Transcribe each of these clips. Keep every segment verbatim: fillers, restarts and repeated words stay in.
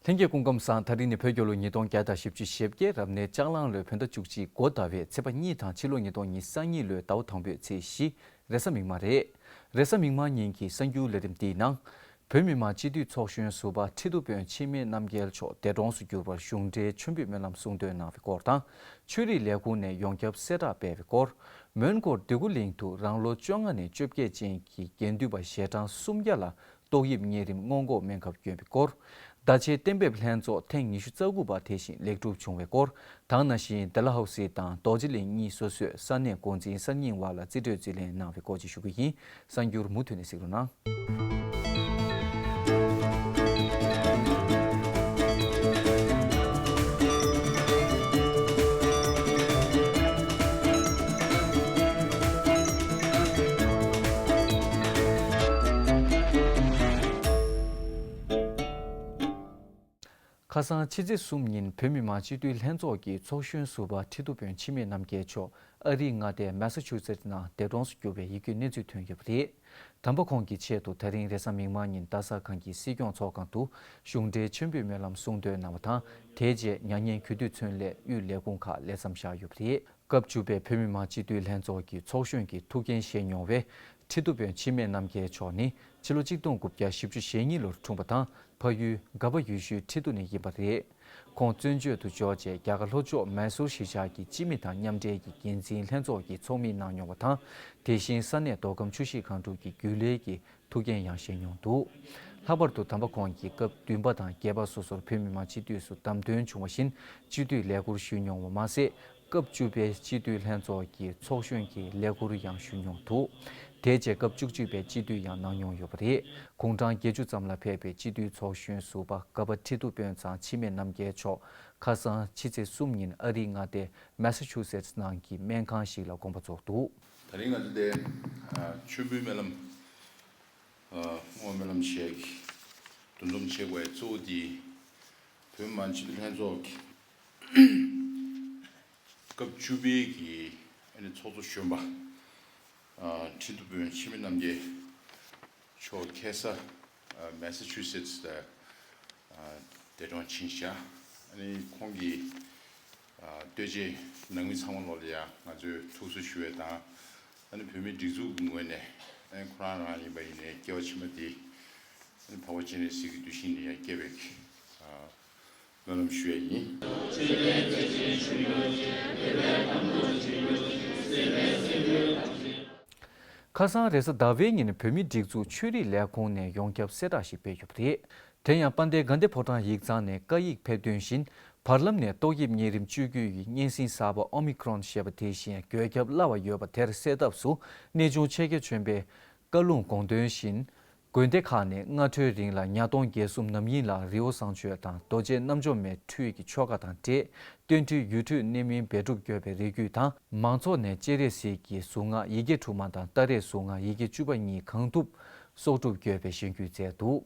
ལྷན་རྒྱས་སྐུ་ཁམས་བཟང་། ད་རིང་ནི་བོད་རྒྱལ་ལོ་ཉིས་སྟོང་བརྒྱ་དང་བཞི་བཅུ་ཞེ་བརྒྱད་རབ་གནས་ལྕགས་གླང་ལོའི་བོད་ཟླ་བཅུ་གཅིག་འགོ་ཟླ་བའི་ཚེས་པ་གཉིས་དང་ཕྱི་ལོ་ཉིས་སྟོང་ཉི་ཤུ་རྩ་གཉིས་ལོའི་ཟླ་བ་དང་པོའི་ཚེས་བཞི། རེས་གཟའ་མིག་དམར་རེད། རེས་གཟའ་མིག་དམར་ཉིན་གྱི་གསར་འགྱུར་ལས་རིམ་འདིའི་ནང་། བོད་མི་མང་སྤྱི་འཐུས་ཚོགས་གཞོན་ཟུར་པ་ཁྲི་གདུགས་དཔོན་འཆི་མེད་རྣམ་རྒྱལ་མཆོག་འདས་གྲོངས་སུ་གྱུར་བར་གཞུང་འབྲེལ་མཆོད་འབུལ་སྨོན་ལམ་གསུང་འདོན་གནང་བའི་སྐོར་དང་། ཆོས་རིག་ལས་ཁུངས་ནས་ཡོངས་ཁྱབ་གསལ་བསྒྲགས་སྤེལ་བའི་སྐོར། མོན་གྷོ་འདོད་རྒུ་གླིང་དུ་རང་ལོ་བཅོ་ལྔ་ནས་བཅོ་བརྒྱད་ཅན་གྱི་དགེ་འདུན་པ་ཞལ་གྲངས་སུམ་བརྒྱ་ལ་ཏོག་དབྱིབས་གཉན་རིམས་སྔོན་འགོག་སྨན་ཁབ་བསྐྱོན་པའི་སྐོར། བརྡ་ཆད་གཏན་འབེབས་ལྷན་ཚོགས་ཐེངས་ཉི་ཤུ་རྩ་དགུ་པ་དེ་བཞིན་ལེགས་གྲུབ་བྱུང་བའི་སྐོར། དེ་ནང་བཞིན་ཌལ་ཧོ་སི་དང་རྡོ་རྗེ་གླིང་གཉིས་སོ་སོའི་ས་གནས་འགོ་འཛིན་གསར་རྙིང་བར་ལ་རྩིས་སྤྲོད་རྩིས་ལེན་གནང་བའི་སྐོར་བཅས་ཞུ་རྒྱུ་ཡིན། གསར་འགྱུར་མུ་མཐུད་ནས་གཟིགས་རོགས་གནང་། ཁ་སང་ཕྱི་ཚེས་གསུམ་ཉིན་བོད་མི་མང་སྤྱི་འཐུས་ལྷན་ཚོགས་ཀྱི་ཚོགས་གཞོན་ཟུར་པ་ཁྲི་གདུགས་དཔོན་འཆི་མེད་རྣམ་རྒྱལ་མཆོག་ཨ་རིའི་མངའ་སྡེ་མེ་ས་ཆུ་སེ་ཊི་ནང་འདས་གྲོངས་སུ་གྱུར་བའི་ཡིད་སྐྱོའི་གནས་ཚུལ་ཐོན་ཡོད་པ་རེད། དམ་པ་ཁོང་གི་ཆེད་དུ་ད་རིང་རེས་གཟའ་མིག་དམར་ཉིན་རྡ་ས་གངས་སྐྱིད་སྲིད་སྐྱོང་ཚོགས་ཁང་དུ་གཞུང་འབྲེལ་མཆོད་འབུལ་སྨོན་ལམ་གསུང་འདོན་གནང་བ་དང་། དེའི་རྗེས་མྱ་ངན་གུས་འདུད་མཚོན་སླད་དབུས་ལས་ཁུངས་ཁག་ལས་མཚམས་བཞག་ཡོད་པ་རེད། སྐབས་བཅུ་པའི་བོད་མི་མང་སྤྱི་འཐུས་ལྷན་ཚོགས་ཀྱི་ཚོགས་གཞོན་གྱི་ཐུགས་འགན་བཞེས་མྱོང་བའི་ཁྲི་གདུགས་དཔོན་འཆི་མེད་རྣམ་རྒྱལ་མཆོག་ནི་ཕྱི་ལོ་ཆིག་སྟོང་དགུ་བརྒྱ་བཞི་བཅུ་ཞེ་གཉིས་ལོར་འཁྲུངས་པ་དང་། ཕ་ཡུལ་སྒ་པ་ཡུལ་ཤུལ་ཁྲི་ཏུ་ནས་ཡིན་པ་རེད། ཁོང་བཙན་བྱོལ་དུ་འབྱོར་རྗེས་རྒྱ་གར་ལྷོ་ཕྱོགས་མེ་སུར་གཞིས་ཆགས་ཀྱི་སྤྱི་མི་དང་མཉམ་འབྲེལ་གྱི་འགན་འཛིན་ལྷན་ཚོགས་ཀྱི་ཚོགས་མི་གནང་མྱོང་བ་དང་། དེ་བཞིན་ས་གནས་མདོ་ཁམས་ཆུ་བཞི་སྒང་དྲུག་གི་རྒྱུན་ལས་ཀྱི་ཐུགས་འགན་ཡང་བཞེས་མྱོང་འདུག། ལྷག་པར་དུ་དམ་པ་ཁོང་གིས་སྐབས་བདུན་པ་དང་བརྒྱད་པ་སོ་སོར་བོད་མི་མང་སྤྱི་འཐུས་སུ་བདམས་ཐོན་བྱུང་བ་བཞིན་སྤྱི་འཐུས་ལས་ཁུར་ཞུས་མྱོང་བ་མ་ཟད། སྐབས་བཅུ་པའི་སྤྱི་འཐུས་ལྷན་ཚོགས་ཀྱི་ཚོགས་གཞོན་གྱི་ལས་ཁུར་ཡང་ཞུས་མྱོང་འདུག། དེའི་རྗེས་སྐབས་བཅུ་གཅིག་པའི་སྤྱི་འཐུས་ཡང་གནང་མྱོང་ཡོད་པ་རེད། དགུང་གྲངས་བརྒྱད་ཅུ་ཙམ་ལ་ཕེབས་པའི་སྤྱི་འཐུས་ཚོགས་གཞོན་ཟུར་པ་སྒ་པ་ཁྲི་གདུགས་དཔོན་ཚང་འཆི་མེད་རྣམ་རྒྱལ་མཆོག་ཁ་སང་ཕྱི་ཚེས་གསུམ་ཉིན་ཨ་རིའི་མངའ་སྡེ་མེ་ས་ཆུ་སེ་ཊི་ནང་གི་སྨན་ཁང་ཞིག་ལ་དགོངས་པ་རྫོགས་འདུག། ད་རིང་ང་ཚོ་འདིར་མཆོད་འབུལ་སྨོན་ལམ་བསྔོ་བ་སྨོན་ལམ་བྱེད་ཀྱི་འདུ་འཛོམས་བྱེད་དགོས་གཙོ་བོ་དེ་བོད་མི་མང་སྤྱི་འཐུས་ལྷན་ཚོགས་ཀྱི་སྐབས་བཅུ་པའི་གི་ཨ་ནི་ཚོགས་གཙོ་གཞོན་པ་ཁྲི་གདུགས་དཔོན་འཆི་མེད་རྣམ་རྒྱལ་མཆོག་ཁ་སང་མེ་ས་ཆུ་སེ་ཊི་ལ་འདས་གྲོངས་ཕྱིན་བཞག། ཨ་ནི་ཁོང་གི་ཨ་ལྟོས་བཅས་ནང་མི་ཚང་མ་ལོག་ལ་ཡང་ང་ཚོས་ཐུགས་གསོ་ཞུ་བའི་དང་། ཨ་ནི་བོད་མིའི་སྒྲིག་འཛུགས་ཀྱི་ངོས་ནས་ཨ་ནི་ཁོ་རང་རང་ཡིན་པ་ཡིན་ནའི་སྐྱེ་བ་ཕྱི་མ་དེ་ཨ་ནི་འཕགས་པ་སྤྱན་རས་གཟིགས་ཀྱི་གདུལ་ཞིང་ལ་ཡང་སྐྱེ་བའི་ཨ་སྨོན་ལམ་ཞུ་ཡས་ཡིན། ཁ་སང་རེས་གཟའ་ཟླ་བའི་ཉིན་བོད་མིའི་སྒྲིག་འཛུགས་ཆོས་རིག་ལས་ཁུངས་ནས་ཡོངས་ཁྱབ་གསལ་བསྒྲགས་ཤིག་སྤེལ་ཡོད་པ་རེད། དེ་ཡང་དཔལ་ལྡན་དགའ་ལྡན་ཕོ་བྲང་ཡིག་ཚང་ནས་བཀའ་ཡིག་ཕེབས་དོན་བཞིན། བར་ལམ་ནས་ཏོག་དབྱིབས་གཉན་རིམས་བཅོས་བསྒྱུར་གྱི་གཉན་སྲིན་གསར་པ་ཨོ་མི་ཀྲོན་ཞེས་པ་དེ་བཞིན་འགོས་ཁྱབ་སླ་བ་ཡོད་པ་དེར་སེལ་ཐབས་སུ་གནས་ཆུང་ཆེ་བརྒྱ་ཆོས་འཕེལ་བཀའ་ལུང་དགོངས་དོན་བཞིན། དགོན་སྡེ་ཁག་ནས་སྔ་དྲོའི་རིང་ལ་ཉ་སྟོང་བརྒྱད་གསུམ་ནམ་ཡིན་ལ་རི་བོ་བཟང་སྤྱོད་དང་རྡོ་རྗེ་རྣམ་འཇོམས་མའི་ཁྲུས་ཀྱི་ཆོ་ག་དང་འབྲེལ། སྟོན་ཁྲིའི་ཡུལ་ཁྲུས་གནད་སྨིན་སྦས་སྒྲུབ་དགོས་པའི་རེ་སྐུལ་དང་། མང་ཚོགས་ནས་སྤྱན་རས་གཟིགས་ཀྱི་གཟུངས་སྔགས་ཡི་གེ་དྲུག་མ་དང་སྟ་རེ་གཟུངས་སྔགས་ཡི་གེ་བཅུ་པ་གཉིས་གང་ཐུབ་གསོག་སྒྲུབ་དགོས་པའི་གཞེན་སྐུལ་མཛད་འདུག།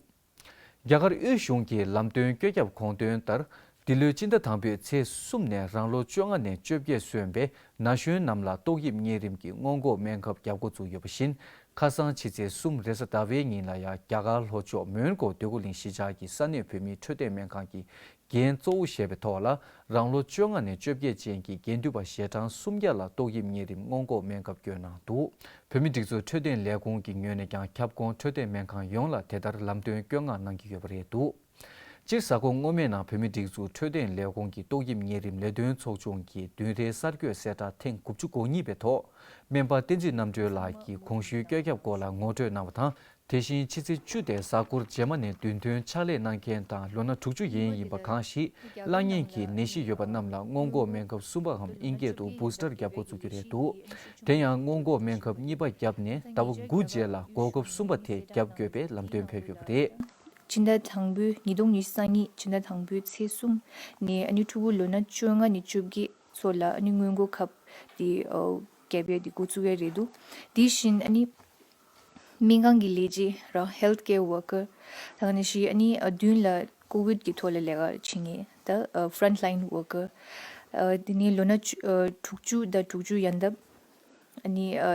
རྒྱ་གར་དབུས་གཞུང་གིས་ལམ་སྟོན་བཀོད་ཁྱབ་དགོངས་དོན་ལྟར། འདི་ལོའི་སྤྱི་ཟླ་དང་པོའི་ཚེས་གསུམ་ནས་རང་ལོ་བཅོ་ལྔ་ནས་བཅོ་བརྒྱད་སོན་པའི་ན་གཞོན་རྣམས་ལ་ཏོག་དབྱིབས་གཉན་རིམས་ཀྱི་སྔོན་འགོག་སྨན་ཁབ་བརྒྱབ་འགོ་བཙུགས་ཡོད་པ་བཞིན། ཁ་སང་ཕྱི་ཚེས་གསུམ་རེས་གཟའ་ཟླ་བའི་ཉིན་ལ་ཡང་རྒྱ་གར་ལྷོ་ཕྱོགས་མོན་གྷོ་འདོད་རྒུ་གླིང་གཞིས་ཆགས་ཀྱི་ས་གནས་བོད་མིའི་འཕྲོད་བསྟེན་སྨན་ཁང་གི་འགན་གཙོ་བོ་བཞེས་པའི་ཐོག་ལ། རང་ལོ་བཅོ་ལྔ་ནས་བཅོ་བརྒྱད་ཅན་གྱི་དགེ་འདུན་པ་ཞལ་གྲངས་སུམ་བརྒྱ་ལ་ཏོག་དབྱིབས་གཉན་རིམས་སྔོན་འགོག་སྨན་ཁབ་བསྐྱོན་གནང་འདུག། བོད་མིའི་སྒྲིག་འཛུགས་འཕྲོད་བསྟེན་ལས་ཁུངས་ཀྱི་ངོས་ནས་ཀྱང་ཁྱབ་ཁོངས་འཕྲོད་བསྟེན་སྨན་ཁང་ཡོངས་ལ་དེ་ལྟར་ལམ་སྟོན་བསྐྱོན་མངགས་གནང་གི་ཡོད་པ་རེད་འདུག། སྤྱིར་གཟའ་འཁོར་སྔོན་མའི་ནང་བོད་མིའི་སྒྲིག་འཛུགས་འཕྲོད་བསྟེན་ལས་ཁུངས་ཀྱི་ཏོག་དབྱིབས་གཉན་རིམས་ལས་དོན་ཚོགས་ཆུང་གི་བདུན་རེའི་གསར་འགོད་གསལ་བསྒྲགས་ཐེངས་དགུ་བཅུ་གོ་གཉིས་པའི་ཐོག། སྨན་པ་བསྟན་འཛིན་རྣམ་གྲོལ་ལགས་ཀྱིས་གོང་ཞུས་བཀོད་ཁྱབ་སྐོར་ལ་ངོ་སྤྲོད་གནང་བ་དང་། དེ་བཞིན་ཕྱི་ཚེས་བཅུ་སྟེ་གཟའ་འཁོར་རྗེས་མ་ནས་བདུན་ཐོན་ཕྱག་ལས་གནང་མཁན་དང་ལོ་ན་དྲུག་ཅུ་ཡན་ཡིན་པ་གང་ཞིག་བླ་གཉན་གྱི་ནད་གཞི་ཡོད་པ་རྣམས་ལ་སྔོན་འགོག་སྨན་ཁབ་གསུམ་པའམ་ཨིན་སྐད་དུ་བུ་སི་ཊར་བརྒྱབ་འགོ་བཙུགས་རྒྱུ་རེད་འདུག། དེ་ཡང་སྔོན་འགོག་སྨན་ཁབ་གཉིས་པ་བརྒྱབ་ནས་ཟླ་བ་དགུ་རྗེས་ལ་འགོག་ཁབ་གསུམ་པ་དེ་བརྒྱབ་དགོས་པའི་ལམ་སྟོན་ཕེབས་ཡོད་པ་རེད། སྤྱི་ཟླ་དང་པོའི་ཉིས་སྟོང་ཉི་ཤུ་རྩ་གཉིས་སྤྱི་ཟླ་དང་པོའི་ཚེས་གསུམ་ནས་ཨ་ནི་ཕྲུ་གུ་ལོ་ན་བཅོ་ལྔ་ནས་བཅོ་བརྒྱད་ཚོ་ལ་ཨ་ནི་སྔོན་འགོག་ཁབ་དེ་ཨ་བརྒྱབ་ཡས་དེ་འགོ་བཙུགས་ཡས་རེད་འདུག། དེ་བཞིན་ཨ་ནི་སྨན་ཁང་གི་ལས་བྱེད་རང་ཧེལ་ཐི་ཀེར་ཝར་ཀར་དང་ནི་ཞིག་ཨ་ནི་ཨ་མདུན་ལ་ཀོ་ཝིད་ཀྱི་ཐོག་ལ་ལས་ཀ་བྱེད་མཁན་ད་ཨ་ཕ་རོན་ཊི་ལའིན་ཝར་ཀར་ཨ་དེ་ནི་ལོ་ན་བཅུ་ཨ་དྲུག་ཅུ་དང་དྲུག་ཅུ་ཡན་འདབ་ཨ་ནི་ཨ་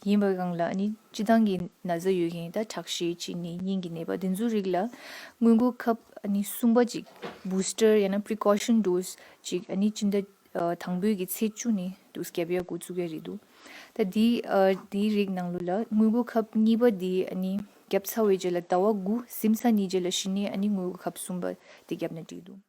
ཡིན་པའི་སྒང་ལ་ཨ་ནི་སྤྱི་བཏང་གི་ན་ཚ་ཡོད་མཁན་ད་ཁྲག་ཤེད་གཅིག་ནས་གཉིས་ཀྱི་ནད་པ་དེ་ཚོའི་རིགས་ལ་སྔོན་འགོག་ཁབ་ ཨ་ནི་གསུམ་པ་ཅིག་booster ཡང་ན་precaution dose ཅིག་ཨ་ནི་སྤྱི་ཟླ་ཨ་དང་པོའི་གི་ཚེས་བཅུ་ནས་དུ་བརྒྱབ་ཡ་འགོ་བཙུགས་ཡ་རེད་འདུག་ད་དེའི་ཨ་དེའི་རིགས་ནང་ལོགས་ལ་དངུལ་ཁང་ཁབ་གཉིས་པ་དེ་ཨ་ནི་བརྒྱབ་ཚར་བའི་རྗེས་ལ་ཟླ་བ་དགུ་ཟིན་ཚར་ནས་རྗེས་ལ་གཞི་ནས་ཨ་ནི་དངུལ་ཁང་ཁབ་གསུམ་པ་དེ་བརྒྱབ་ན་འགྲིག་འདུག་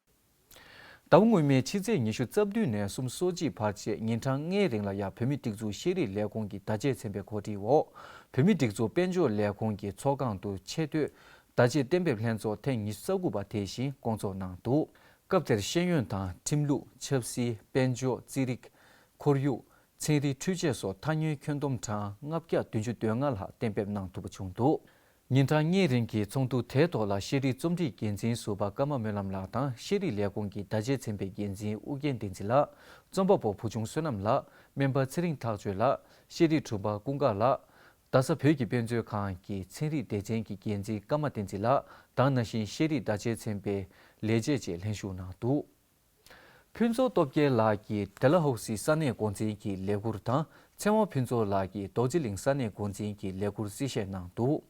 ཟླ་བ་སྔོན་མའི་ཕྱི་ཚེས་ཉི་ཤུ་རྩ་བདུན་ནས་གསུམ་སོ་གཅིག་བར་བཅས་ཉིན་གྲངས་ལྔའི་རིང་ལ་ཡང་བོད་མིའི་སྒྲིག་འཛུགས་ཤེས་རིག་ལས་ཁུངས་ཀྱི་བརྡ་ཆད་ཚན་པའི་གོ་སྒྲིག་འོག་བོད་མིའི་སྒྲིག་འཛུགས་དཔལ་འབྱོར་ལས་ཁུངས་ཀྱི་ཚོགས་ཁང་དུ་ཆེས་མཐོའི་བརྡ་ཆད་གཏན་འབེབས་ལྷན་ཚོགས་ཐེངས་ཉི་ཤུ་རྩ་དགུ་པ་དེ་བཞིན་བསྐོང་ཚོགས་གནང་འདུག་སྐབས་དེར་ཤེས་ཡོན་དང་ཁྲིམས་ལུགས། ཆབ་སྲིད། དཔལ་འབྱོར། རྩིས་རིག་ཁོར་ཡུག་ཚན་རིག་འཕྲུལ་ཆས་སོགས་ཐ་སྙད་ཁྱོན་བསྡོམས་གྲངས་ལྔ་བརྒྱ་བདུན་ཅུ་དོན་ལྔ་ལྷག་གཏན་འབེབས་གནང་ཐུབ་པ་བྱུང་འདུག་ཉིན་གྲངས་ལྔའི་རིང་གི་ཚོགས་འདུ་དེའི་ཐོག་ལ་ཤེས་རིག་རྩོམ་སྒྲིག་འགན་འཛིན་ཟུར་པ་ཀརྨ་སྨོན་ལམ་ལགས་དང་ཤེས་རིག་ལས་ཁུངས་ཀྱི་བརྡ་ཆད་ཚན་པའི་འགན་འཛིན་ཨུ་རྒྱན་བསྟན་འཛིན་ལགས། རྩོམ་པ་པོ་བུ་ཆུང་བསོད་ནམས་ལགས། སྨན་པ་ཚེ་རིང་ཐག་ཆོད་ལགས། ཤེས་རིག་དྲུང་པ་ཀུན་དགའ་ལགས། རྡ་ས་བོད་ཀྱི་དཔེ་མཛོད་ཁང་གི་ཚན་རིག་སྡེ་ཚན་གྱི་འགན་འཛིན་ཀརྨ་བསྟན་འཛིན་ལགས་དང་ནང་བཞིན་ཤེས་རིག་བརྡ་ཆད་ཚན་པའི་ལས་བྱེད་བཅས་ལྷན་ཞུགས་གནང་འདུག་ཕུན་ཚོགས་སྟོབས་རྒྱལ་ལགས་ཀྱིས་ཌལ་ཧོ་སི་ས་གནས་འགོ་འཛིན་གྱི་ལས་ཁུར་དང་། ཚེ་དབང་ཕུན་ཚོགས་ལགས་ཀྱིས་རྡོ་རྗེ་གླིང་ས་གནས་འགོ་འཛིན་གྱི་ལས་ཁུར་གསལ་བཤད་གནང་འདུག་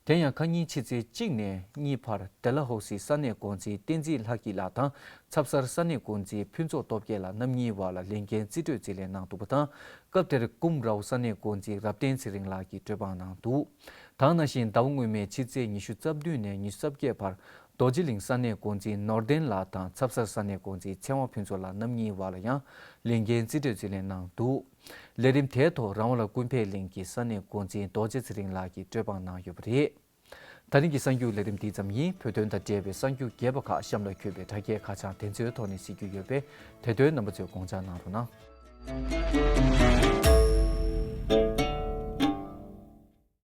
དེ་ཡང་ཁ་ཉིན་ཕྱི་ཚེས་གཅིག་ནས་གཉིས་བར་ཌལ་ཧོ་སི་ས་གནས་འགོ་འཛིན་བསྟན་འཛིན་ལྷ་སྐྱིད་ལགས་དང་ཚབ་གསར་ས་གནས་འགོ་འཛིན་ཕུན་ཚོགས་སྟོབས་རྒྱལ་ལགས་རྣམ་གཉིས་བར་ལ་ལས་འགན་རྩིས་སྤྲོད་རྩིས་ལེན་གནང་འདུག་པ་དང་། སྐབས་དེར་ཀུམ་རའོ་ས་གནས་འགོ་འཛིན་རབ་བརྟན་ཚེ་རིང་ལགས་ཀྱིས་གྲོས་དཔང་གནང་འདུག་དེ་ནང་བཞིན་ཟླ་བ་སྔོན་མའི་ཕྱི་ཚེས་ཉི་ཤུ་རྩ་བདུན་ནས་ཉི་ཤུ་རྩ་བརྒྱད་བར་རྡོ་རྗེ་གླིང་ས་གནས་འགོ་འཛིན་ནོར་ལྡན་ལགས་དང་ཚབ་གསར་ས་གནས་འགོ་འཛིན་ཚེ་དབང་ཕུན་ཚོགས་ལགས་རྣམ་གཉིས་བར་ལ་ཡང་ལས་འགན་རྩིས་སྤྲོད་རྩིས་ལེན་གནང་འདུག་ལས་རིམ་དེའི་ཐོག་རང་དབང་ལ་ཀུན་ཕན་གླིང་གི་ས་གནས་འགོ་འཛིན་རྡོ་རྗེ་ཚེ་རིང་ལགས་ཀྱིས་གྲོས་དཔང་གནང་ཡོད་པ་རེད། ད་རིང་གི་གསར་འགྱུར་ལས་རིམ་འདི་ཙམ་ཡིན། བོད་དོན་དང་འབྲེལ་བའི་གསར་འགྱུར་རྒྱས་པ་ཁག་གཤམ་ལ་འཁོད་པའི་དྲ་རྒྱའི་ཁ་བྱང་དེ་ཚོའི་ཐོག་ནས་གཟིགས་རྒྱུ་ཡོད་པས། དེ་དོན་རྣམ་པ་ཚོས་དགོངས་འཇགས་གནང་རོགས་གནང་།